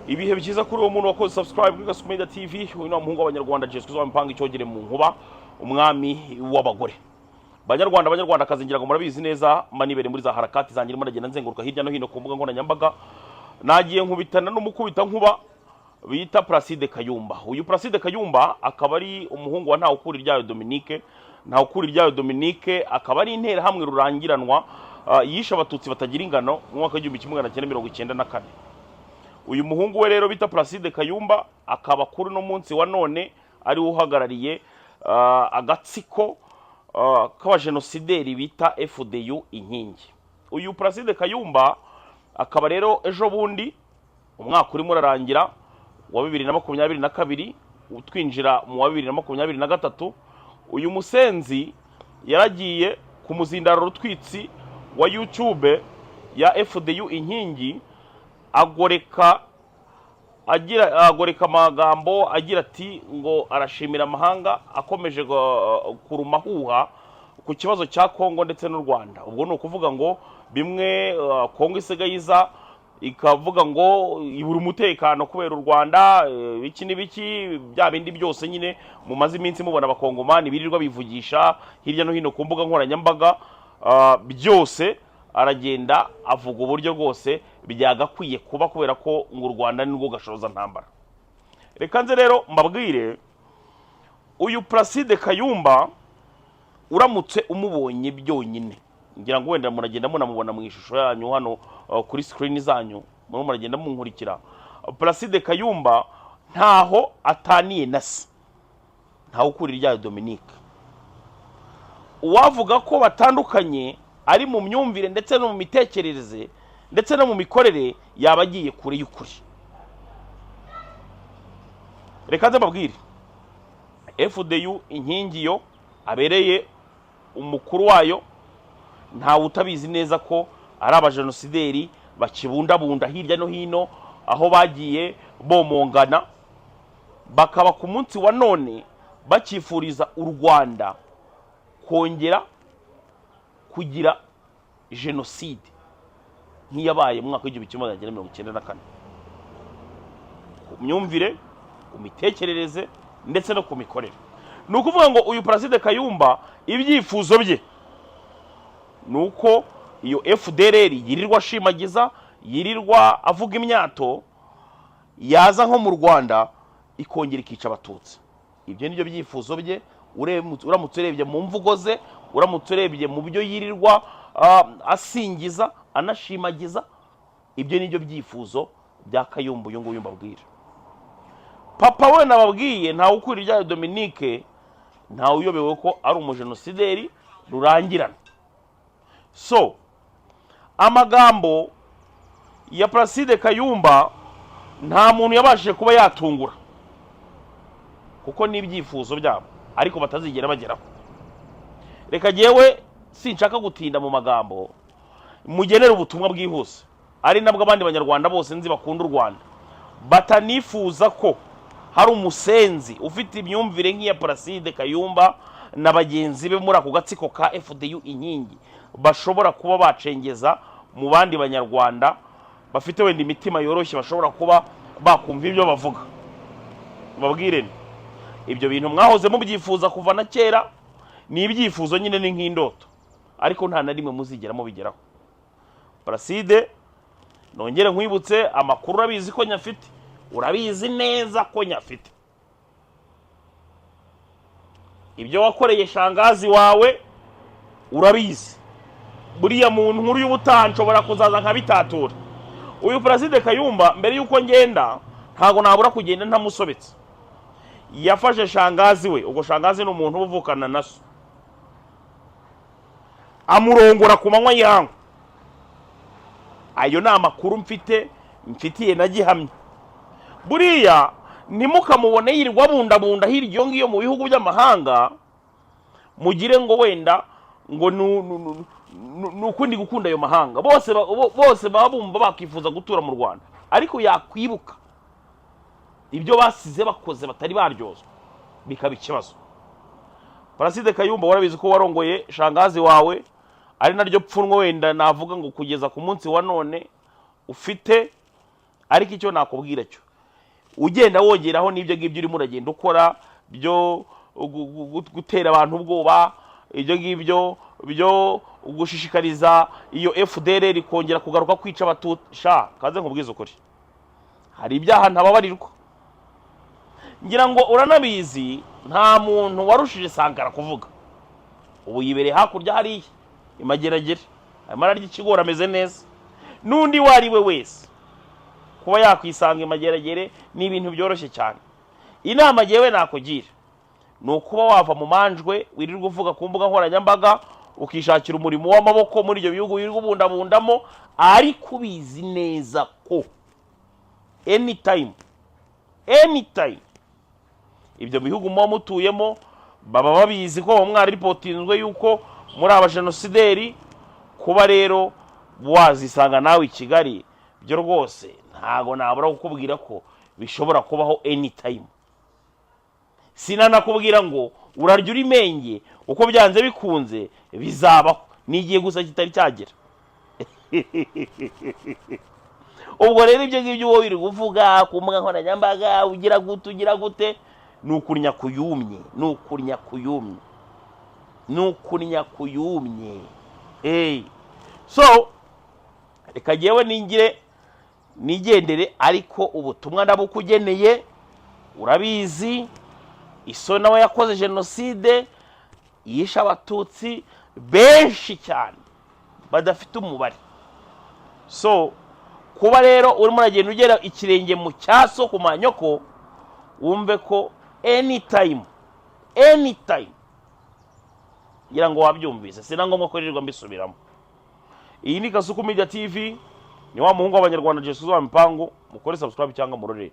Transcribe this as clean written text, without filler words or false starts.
Ibihe byiza kuri uwo muntu wakoze subscribe kuri Gasuku Media TV. Uyu ni umuhungu w'Abanyarwanda, Jeswe Mpanga icyogere mu nkuba, umwami w'abagore. Banyarwanda, Banyarwandakazi, ngira ngo murabizi neza, manibere muri za harakati zanjye, ndimo ndagenda nzenguruka hirya no hino ku mbuga nkoranyambaga. Nagiye nkubitana n'umukubita nkuba bita Placide Kayumba. Uyu Placide Kayumba akaba ari umuhungu wa Ntawukuriryayo Dominique. Ntawukuriryayo Dominique akaba ari interahamwe rurangiranwa, yishe Abatutsi batagira ingano mu mwaka w'1994. Uyu muhungu we rero bita Placide Kayumba akaba kuri uno munsi wa none ari we uhagarariye agatsiko k'abajenosideri bita FDU Inkingi. Uyu Placide Kayumba akaba rero ejo bundi, umwaka urimo urarangira wa 2022, twinjira mu wa 2023, uyu musenzi yaragiye ku muzindaro rutwitsi wa YouTube ya FDU Inkingi, agoreka agira agoreka amagambo agira ati ngo arashimira amahanga akomeje kurumahuha ku kibazo cya Kongo ndetse n'u Rwanda. Ubwo ni ukuvuga ngo bimwe Kongo isigaye iza ikavuga ngo ibura umutekano kubera u Rwanda, biki n'ibiki, bya bindi byose nyine mumaze iminsi mubona Abakongomani birirwa bivugisha hirya no hino ku mbuga nkoranyambaga, byose aragenda avuga uburyo rwose byagakwiye kuba, kubera ko ngo u Rwanda ni rwo gashoza ntambara. Reka nze rero mbabwire, uyu Placide Kayumba uramutse umubonye byonyine, ngira ngo wenda muragenda munamubona mu ishusho yanyu hano kuri screen zanyu, murimo muragenda munkurikira. Placide Kayumba ntaho ataniye na se Ntawukuriryayo Dominique. Uwavuga ko batandukanye ari mu myumvire ndetse no mu mitekerereze ndetse no mu mikorere, yaba agiye kure y'ukuri. Reka nze mbabwire, FDU Inkingi yo abereye umukuru wayo, ntawe utabizi neza ko ari abajenosideri bakibundabunda hirya no hino aho bagiye bomongana, bakaba ku munsi wa none bakifuriza u Rwanda kongera kugira jenoside nk'iyabaye mu mwaka w'1994, ku myumvire, ku mitekerereze ndetse no ku mikorere. Ni ukuvuga ngo uyu Placide Kayumba ibyifuzo bye ni uko iyo FDLR yirirwa ashimagiza, yirirwa avuga imyato, yaza nko mu Rwanda ikongera ikica Abatutsi. Ibyo ni byo byifuzo bye. Uramutse urebye mu mvugo ze, uramutse urebye mu byo yirirwa asingiza anashimagiza, ibyo ni byo byifuzo bya Kayumba uyu nguyu mbabwira. Papa we nababwiye, Ntawukuriryayo Dominique, ntawe uyobewe ko ari umujenosideri rurangirana. So amagambo ya Placide Kayumba nta muntu yabashije kuba yatungura, kuko ni ibyifuzo byabo ariko batazigera bageraho. Reka jyewe sinshaka gutinda mu magambo, mugenere ubutumwa bwihuse, ari nabwo abandi Banyarwanda bose nzi bakunda u Rwanda batanifuza ko hari umusenzi ufite imyumvire nk'iya Placide Kayumba na bagenzi be muri ako gatsiko ka FDU Inkingi bashobora kuba bacengeza mu bandi Banyarwanda bafite wenda imitima yoroshye, bashobora kuba bakumva ibyo bavuga. Babwire nti ibyo bintu mwahoze mubyifuza kuva na kera, ni ibyifuzo nyine, ni nk'indoto, ariko nta na rimwe muzigera mubigeraho. Placide, nongere nkwibutse amakuru, urabizi ko nyafite, urabizi neza ko nyafite. Ibyo wakoreye shangazi wawe urabizi. Buriya mu nkuru y'ubutaha nshobora kuzaza nkabitatura. Uyu Placide Kayumba, mbere y'uko ngenda, ntabwo nabura kugenda ntamusobetse. Yafashe shangazi we, ubwo shangazi ni umuntu uba uvukana na so, amurongora ku manywa y'ihangu. Ayo ni amakuru mfite, mfitiye na gihamya. Buriya ntimukamubone yirirwa abundabunda hirya iyo ngiyo mu bihugu by'amahanga, mugire ngo wenda ngo ni ukundi gukunda ayo mahanga. Bose bose baba bumva bakifuza gutura mu Rwanda, ariko yakwibuka ibyo basize bakoze batari baryozwa bikaba ikibazo. Placide Kayumba, warabizi ko warongoye shangazi wawe, ari naryo pfunwe wenda navuga ngo kugeza ku munsi wa none ufite. Ariko icyo nakubwira cyo, ugenda wongeraho n'ibyo ngibyo urimo uragenda ukora byo gutera abantu ubwoba, ibyo ngibyo byo gushishikariza iyo FDLR kongera kugaruka kwica Abatutsi, sha, kaze nkubwize ukuri, hari ibyaha ntababarirwa. Ngira ngo uranabizi, nta muntu warushije Sankara kuvuga. Ubu yibereye hakurya hariya imageragere, arimo ararya ikigori, ameze neza. N'undi uwo ari we wese kuba yakwisanga imageragere ni ibintu byoroshye cyane. Inama ngewe nakugira ni ukuba wava mu manjwe wirirwa uvuga ku mbuga nkoranyambaga, ukishakira umurimo w'amaboko muri ibyo bihugu wirirwa ubundabundamo, ariko ubizi neza ko anytime, anytime, ibyo bihugu muba mutuyemo baba babizi ko mwaripotinzwe yuko muri abajenosideri. Kuba rero wazisanga nawe i Kigali byo rwose ntago nabura kukubwira ko bishobora kubaho anytime. Sinanakubwira ngo urarya uri menge, uko byanze bikunze bizabaho, ni igihe gusa kitari cyagera. Ubwo rero ibyo ngibyo wowe uri kuvuga ku mbuga nkoranyambaga, ugira gute, ugira gute, ni ukurya kuyumye, ni ukurya kuyumye, ni ukurya kuyumye. So reka jyewe ningire nigendere, ariko ubutumwa ndabukugeneye. Urabizi, iso nawe yakoze jenoside, yishe Abatutsi benshi cyane badafite umubare. So kuba rero urimo uragenda ugera ikirenge mu cyaso ku manyoko, wumve ko anytime, anytime, ngira ngo wabyumvise, si na ngombwa ko nirirwa mbisubiramo. Iyi ni Kasuku Media TV, ni wa muhungu w'Abanyarwanda, Jesus wa Mipango. Mukore subscribe cyangwa murorere.